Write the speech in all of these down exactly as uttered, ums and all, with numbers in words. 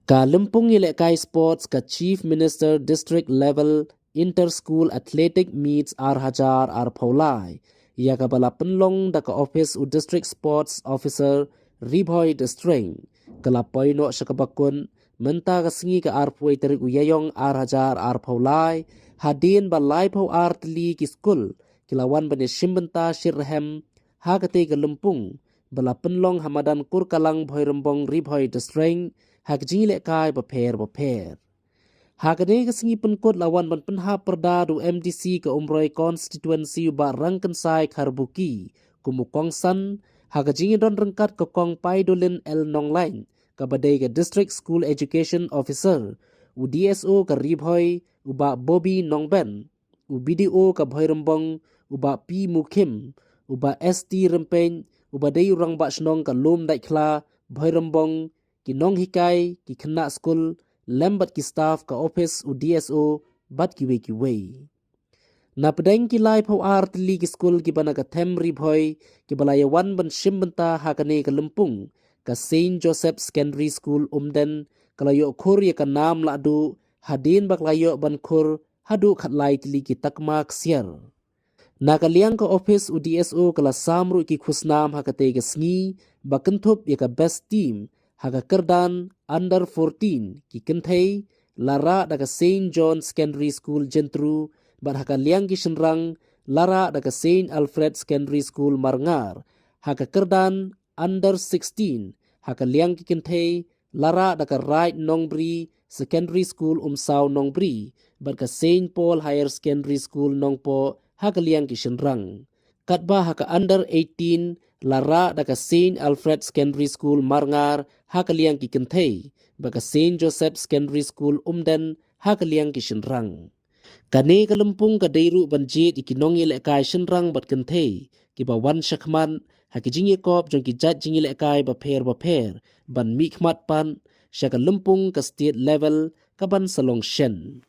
Ka lympung ïalehkai sports ka Chief Minister District Level Inter School Athletic Meets ar hajar arphew lai, ïa kaba la pynlong da ka ophis u District Sports Officer Ri Bhoi District, ka la poi noh sha kaba kut mynta ka sngi ka arphew tarik u Ïaïong ar hajar arphew lai, hadien ba laiphew ar tylli ki skul ki la wan ban ïashim bynta shitrhem ha katei ka lympung ba la pynlong ha madan Kurkalang Bhoirymbong Ri Bhoi District, ha ka jingïalehkai bapher bapher. Ha kane ka sngi pynkut la wan ban pynhap pyrda da u M D C ka Umroi Constituency u Bah Rangkynsai Kharbuki kum u kongsan, ha ka jingïadon ryngkat ka Kong Paidolin L Nonglait kaba dei ka District School Education Officer, u D S O ka Ri Bhoi u Bah Bobby Nongben, u B D O ka Bhoirymbong u Bah P Mukhim, u Bah S T Rympeit uba dei u Rangbah Shnong ka Lumdaitkhla Bhoirymbong, ki nonghikai, ki khynnah skul lem bad ki staff ka ophis u D S O bad kiwei kiwei. Na pdeng ki laiphew ar tylli ki skul kiba na ka them Ri Bhoi kiba la ïawan ban shim bynta ha kane ka lympung, ka Saint Joseph Secondary School Umden ka la ïoh khur ïa ka nam lahduh hadien ba ka la ïoh ban khur haduh khatlai tylli ki takma ksiar. Na ka liang ka ophis u D S O ka la sam ruh ki khusnam ha katei ka sngi ba kynthup ïa ka best team ha ka kyrdan under fourteen ki kynthei, la rah da ka Saint John Secondary School Jyntru, bad ha ka liang ki shynrang la rah da ka Saint Alfred Secondary School Marngar, ha ka kyrdan under sixteen ha ka liang ki kynthei, la rah da ka Right Nongbri Secondary School Umsaw Nongbri bad ka Saint Paul Higher Secondary School Nongpoh ha ka liang ki shynrang. Katba ha ka under eighteen la rah da ka Saint Alfred Secondary School Marngar ha ka liang ki kynthei bad ka Saint Joseph Secondary School Umden ha ka liang ki shynrang. Kane ka lympung ka dei ruh ban jied ïa ki nongïalehkai shynrang bad kynthei kiba wan shakhmat ha ki jingïakop jong ki jait jingïalehkai bapher bapher ban mihkhmat pat sha ka lympung ka state level kaban sa long shen.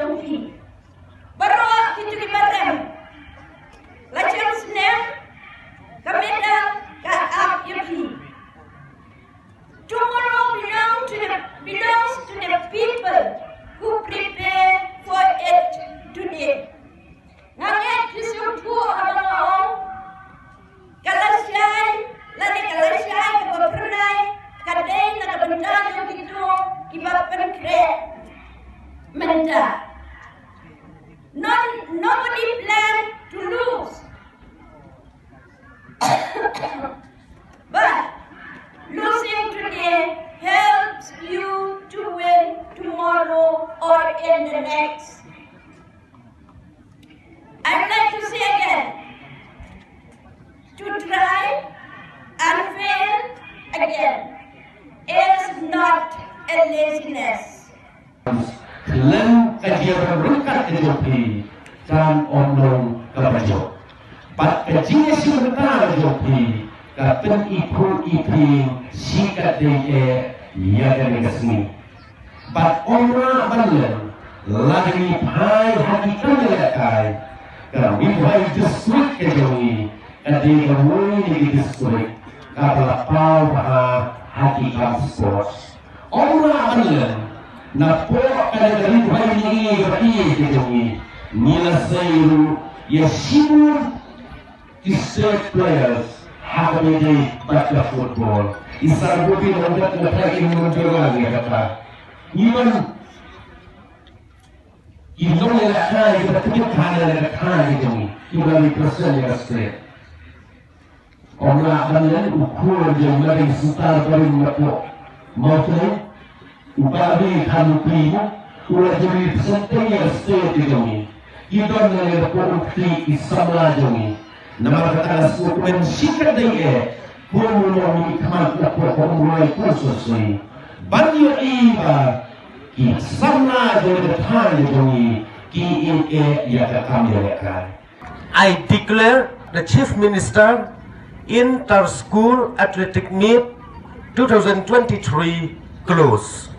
jong phi. Baroh kito kiba rem, la jan snem ka medal ka ap ïa phi. Tomorrow belong to the, belongs to the people who prepare for it today. Nga ngeit phi sngewthuh haba nga ong ka lashai, lane ka lashai kaba phyrnai ka dei na ka bynta jong kito kiba pynkhreh mynta. None, nobody plan to lose. But losing today helps you to win tomorrow or in the next. I'd like to say again, to try and fail again is not a laziness. Lem ka jingryngkat ka jong phi kan ym long kaba jop. Bad ka jingïashim bynta ka jong phi ka pyni ïa phi shikatdei eh ïa kane ka sngi. Bad ym lah ban leh lada ngi phai ha ki kam ïalehkai, ka Ri Bhoi District ka jong ngi ka dei kawei na ki district kaba la paw bha ha ki kam sports. Ym lah ban leh napoh kane ka Ri Bhoi ngi ka jong ngi, ngi la sei ruh ïa shibun ki state players ha kaba ïadei bad ka football. I Sir Bobby Lamdot nga tharai in mynjur ïa kata. Ngi ban, i nongïalehkai kiba tip ha kane ka thaiñ jong ngi kiba represent ïa ka state. Ym lah ban leh u khun jong ngi, Mister Barim napoh Mawthlei, u Bah Ri Kharlukri, u la jong i presenting ïa ka state jong ngi. Ki don na ngi napoh u kti ki samla jong ngi. Namar kata nga sngewkmen shikatdei eh kum u nongmihkhmat napoh ka Umroi constituency ban ïohi ba ki samla jong ka thaiñ jong ngi ki ïeit eh ïa ka kam ïalehkai. I declare the Chief Minister Inter-School Athletic Meet two thousand twenty-three closed.